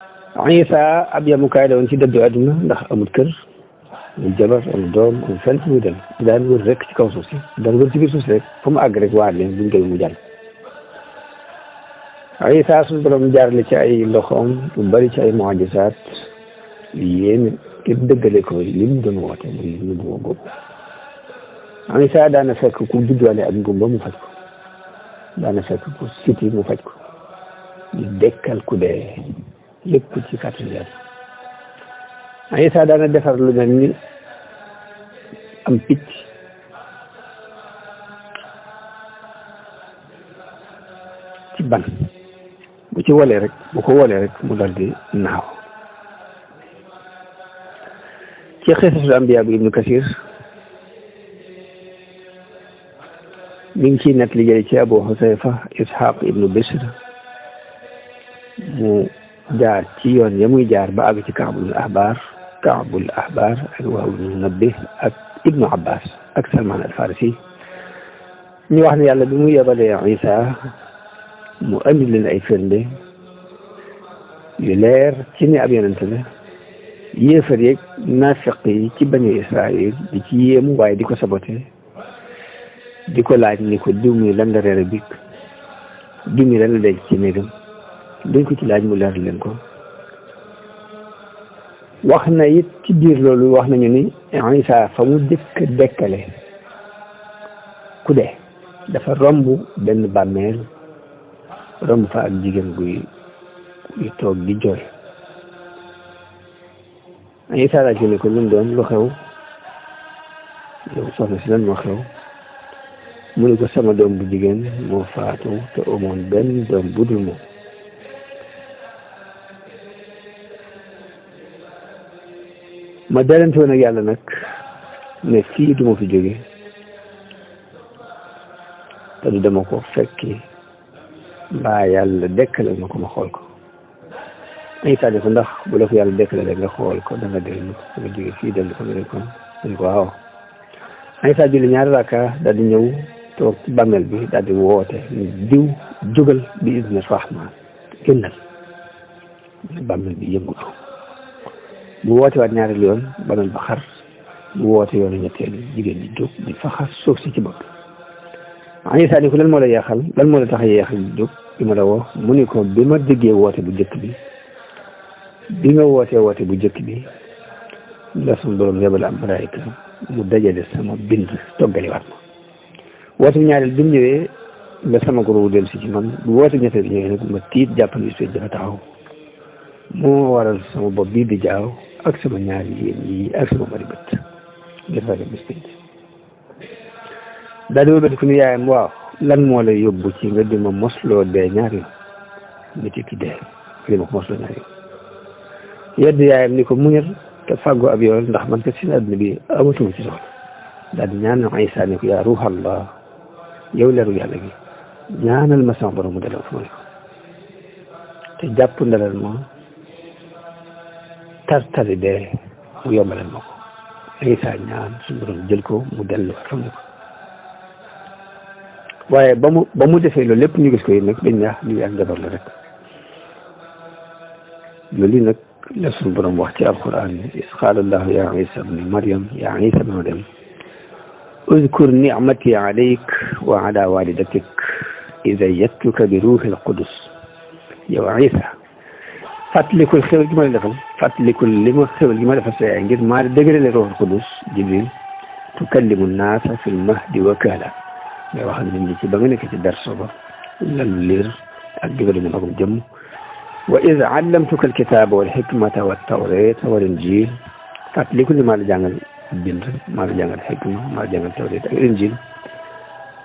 Isa ab yamukaay la woon ci dëddu àdduna ndax amul kër amul jabar amul doom amul fenn fu muy dem daan wër rek ci kaw suuf si daan wër ci biir suuf si rek fu mu àgg rek waar leen buñ koy mu jàll. Isa suñu borom jaarale ci ay loxoom lu bari ci ay mu'jizaat yéen képp dëggale ko li mu doon woote muy li mu doon góob. Isa daana fekk ku judduwaale ak ngumba mu faj ko daana fekk ku siti mu faj ko di dekkal ku dee lépp ci kàttan Yàlla. Isa daana defar lu mel ni am picc ci ban bu ci wolee rek bu ko wolee rek mu dal di naaw. ci xisasul ambiya bi Ibnu Kasir mi ngi ciy net liggéey ci Abu Husayfa Ishaq ibnu Bishr mu jaar ci yoon ya muy jaar ba àgg ci Kaabul Ahbar ak Wahb ibnu Munabbih ak Ibnu Abbas ak Salman al Farisi ñu wax ne yàlla bi mu yebalee Isa mu andi leen ay firnde yu leer ci ne ab yonent la yéefar yeeg naafiq yi ci bani Israël di ci yéemu waaye di ko sabote di ko laaj ni ko diw mi lan la reere bi diw mi lan la denc ci néegam duñ ko ci laaj mu leer leen ko. wax na it ci biir loolu wax nañu ni Isa fa mu dëkk dekkale ku dee dafa romb benn bàmmeel romb fa ak jigéen guy toog di jooy. Isa laaj ne ko lu mu doon lu xew yow soxna si lan moo xew mu ne ko sama doom bu jigéen moo faatu te amoon benn doom bu dul moom. ma dalante woon ak yàlla nag ne fii du ma fi jóge te du dama ko fekki mbaa yàlla dekkale ma ko ma xool ko. Isa ne ko ndax bu la ko yàlla dekkale rek nga xool ko da nga dellu da nga jóge fii dellu ko nga ko dañ ko waaw. Isa julli ñaari rakka daal di ñëw toog ci bàmmeel bi daal di woote ni diw jógal bi izni rahmaan génnal bàmmeel bi yëngutu mu woote waat ñaareel yoon bàmmeel ba xar mu woote yoonu ñetteel jigéen ñi jóg di faxas suuf si ci bopp. Isa ni ko lan moo la yeexal lan moo la tax a yeexal jóg bi ma la woo mu ni ko bi ma déggee woote bu njëkk bi nga wootee woote bu njëkk bi la suñu borom yebal am malaayika mu dajale sama bind toggaliwaat ma woote bu ñaareel bi mu ñëwee la sama goro dellu si ci man bu woote ñetteel bi ñëwee nag ma tiit jàpp ni suy dafa taxaw moo waral sama bopp bii di jaaw ak sama ñaari yéen yi ak sama bari bët ngir ragal bis pénc. daal di wëlbati ku ni yaayam waaw lan moo lay yóbbu ci nga di ma mosloo dee ñaari yoon nit ki dee nga di ma ko mosloo ñaari yoon yedd yaayam ni ko muñal te fàggu ab yoon ndax man kat si àdduna bi amatuma ci soxla. daal di ñaan Isa ne ko yaa ruuxallah yow leeru yàlla gi ñaanal ma sama borom mu dalal fu ma ne ko te jàpp ndalal ma tartali dee mu yombalal ma ko. Isa ñaan suñu borom jël ko mu dellu fa ne ko waaye ba mu defee loolu lépp ñu gis ko yi nag dañ ñaax lii ak njabar la rek. loolu nag la suñu borom wax ci alquran is qaala allahu ya Isa ibni Maryam ya Isa ibni Maryam uzkur nicmati alayk wa ala walidatik id ayyadtuka bi ruuhi alqudus. yow Isa fàttalikul xéwal gi ma la defal fàttalikul xéwal gi ma defal sa yaay ngir maa dëgërale ruuhul qudus Jibril tukallimu naasa fil mahdi wa kahla ngay wax ak nit ñi ci ba nga nekk ci berso ba lalu liir ak digalu mu magum jëmm. wa iz allamtuka alkitaba wal hikmata wat tawrata wal injil fàttalikul ni maa la jàngal bind maa la jàngal xikma maa la jàngal tawrat ak injil.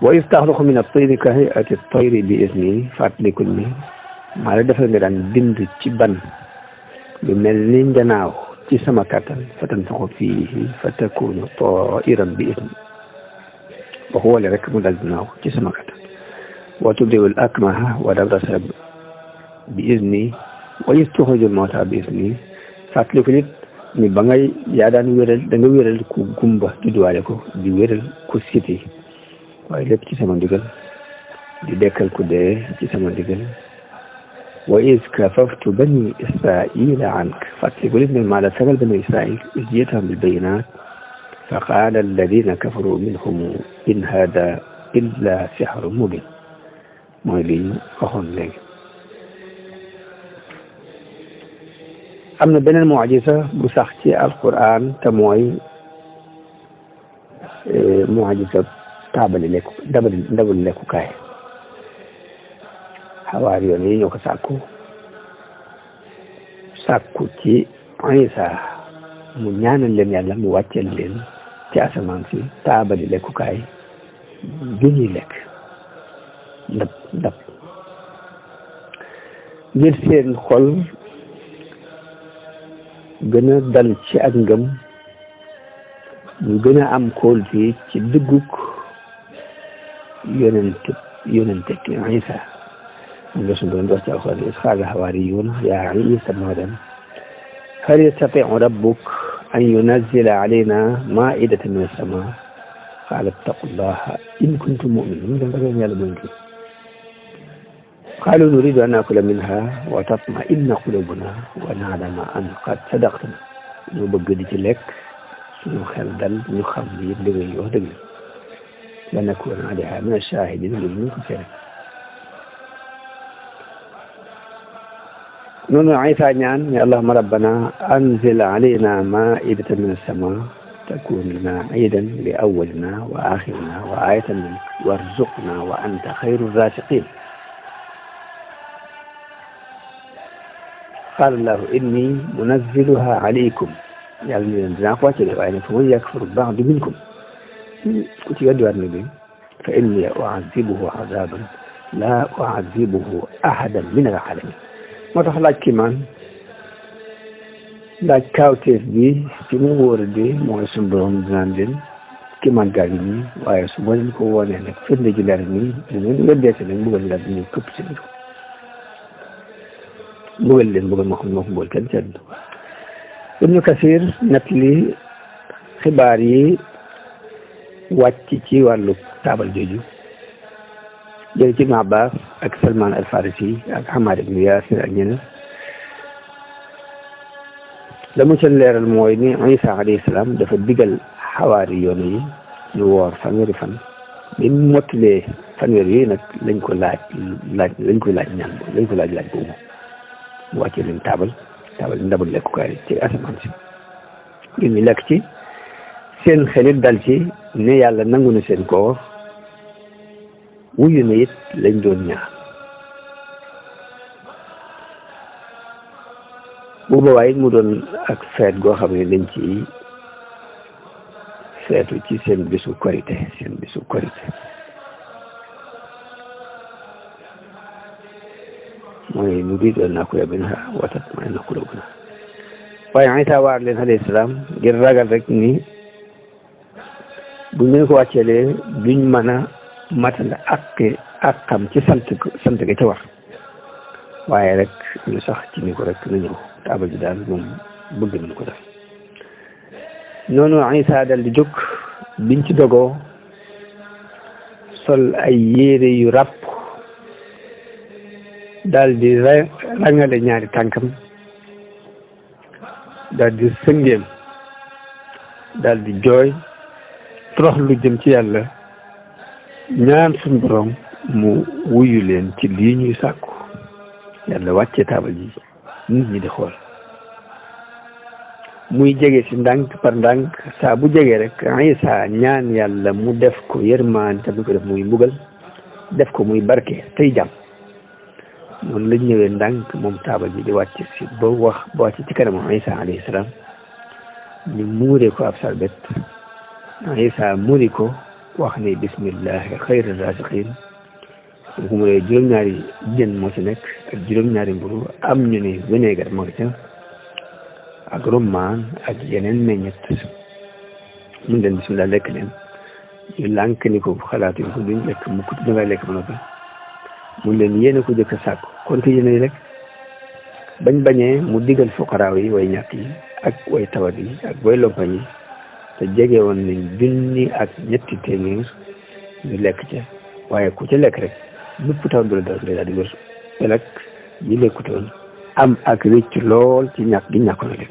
wa iz taxluqu min at-tayri ka hay'ati at-tayri bi izni fàttalikul ni maa la defal nga daan bind ci ban lu mel ni njanaaw ci sama kattan fa tanfaxu fiihi fa takunu taa'iran bi izni ba xoolee rek mu dal dinaaw ci sama kattan. wa tubri'ul akmaha wal abrasa bi izni wa tuxrijul mawta bi izni fàttaliku nit ni ba ngay yaa daan wéral da nga wéral ku gumba judduwaale ko di wéral ku siti waaye lépp ci sama ndigal di dekkal ku dee ci sama ndigal wa iz kafaftu bani israila anka fàttalikul ne maa la sagal bani israil iz jiitahum bil bayinat fa qaala alladina kafaru minhum in hada illa sihrun mubin mooy li ñu waxoon léegi. am na beneen mucjisa bu sax ci alquran te mooy mucjisa taabali lekku ndabali lekkukaay. xawaar yoon yi ñoo ko sàkku ci Isa mu ñaanal leen yàlla mu wàcceel leen ci asamaan si taabali lekkukaay ju ñuy lekk ndab ngir seen xol gën a dal ci ak ngëm ñu gën a am kóolute ci dëggug yonente ki Isa moom la suñu doon wax ci alxuraan is qaala al-hawaariyuuna yaa Iisaa ibna Maryam hal yastatii'u rabbuka an yunazzila alaynaa maa'idatan mina as-samaa' qaala ittaqullaaha in kuntum mu'miniin dem ragal yàlla mooy ngi qaaluu nuriidu an naakula minhaa wa tatma'inna quluubunaa wa na'lama an qad sadaqtanaa ñu bëgg di ci lekk suñu xel dal ñu xam li yëpp li ngay wax dëgg la nakuuna alayhaa mina ash-shaahidiin loolu ñu ko seere noonu Isa ñaan ne allahumma rabbana anzil alayna maa'idatan min as-samaa takun lana iidan li awwalina wa aaxirina wa aayatan minka warzuqna wa anta xayru raaziqiin qaala allahu inni munazziluha alaykum yàlla ni leen dinaa ko wàcce de waaye nag fa man yakfur ba'du minkum ku ci weddiwaat na bi fa inni u'azzibuhu azaaban laa u'azzibuhu ahadan min al-aalamiin moo tax laaj kiimaan laaj kaawteef bi ci mu wóor bi mooy suñu borom dinaan leen kiimaan gaa ngi nii waaye su ma leen ko woonee nag firnde ji leer nii dinañ weddeete nag mbugal la dañuy këpp si biir mbugal leen mbugal moo xam ne moo ko mbugal kenn seen Ibnu Kasiir nettali xibaar yi wàcc ci wàllu taabal jooju jële ci Ibnu Abbaas ak Salmaan al-Farisi ak Hammaad ibnu Yaasir ak ñeneen la mu ca leeral mooy ni Isa alayhi salaam dafa digal xawaari yoon yi ñu woor fanweeri fan bi mu mottalee fanweer yooyu nag lañ ko laaj boobu mu wàccee leen taabal ndabal lekkukaay ci asamaan si ngir ñu lekk ci seen xelit dal ci ne yàlla nangu na seen koor wuyu na it lañ doon ñaan bu boobaa it mu doon ak feet goo xam ne dañ ci feetu ci seen bisu korite mooy nuriidu an naakula minhaa wa tatma'inna quluubunaa waaye Isa waar leen alayhi salaam ngir ragal rek ni bu ñu ko wàcceelee duñ mën a matal ak xam ci sant ga ca war waaye rek ñu sax ci ni ko rek na ñëw taabal ji daal moom bëgg nañ ko def noonu Isa dal di jóg biñ ci dogoo sol ay yére yu ràpp daal di rangale ñaari tànkam daal di sëngeem daal di jooy torox lu jëm ci yàlla ñaan suñ borom mu wuyu leen ci lii ñuy sàkku yàlla wàccee taabal ji nit ñi di xool muy jege si ndànk par ndànk saa bu jege rek Isa ñaan yàlla mu def ko yërmaan te du ko def muy mbugal def ko muy barke tey jàmm noonu lañ ñëwee ndànk moom taabal ji di wàcc si ba wàcc ci kanam Isa alayhi salaam ñu muuree ko ab sarbet Isa muri ko wax ne bismillahi xayri raziqin bu mu ne juróom-ñaari jën moo ci nekk ak juróom-ñaari mburu am ñu ne vinaigre moo ca ak rummaan ak yeneen meññet mun leen bismillah lekk leen ñu lànk ni ko xalaatuñ ko duñ lekk mukk dangay lekk ba noppi mun leen yéen a ko jëkk a sàkku kon te yéen a lekk bañ bañee mu digal fuqaraaw yi way ñàkk yi ak way tawat yi ak way lompañ yi te jege woon nañ junni ak ñetti téeméer ñu lekk ca waaye ku ca lekk rek nëpp taw bi la daal di wér te nag ji lekkutoon am ak rëcc lool ci ñàkk gi ñàkkoon a lekk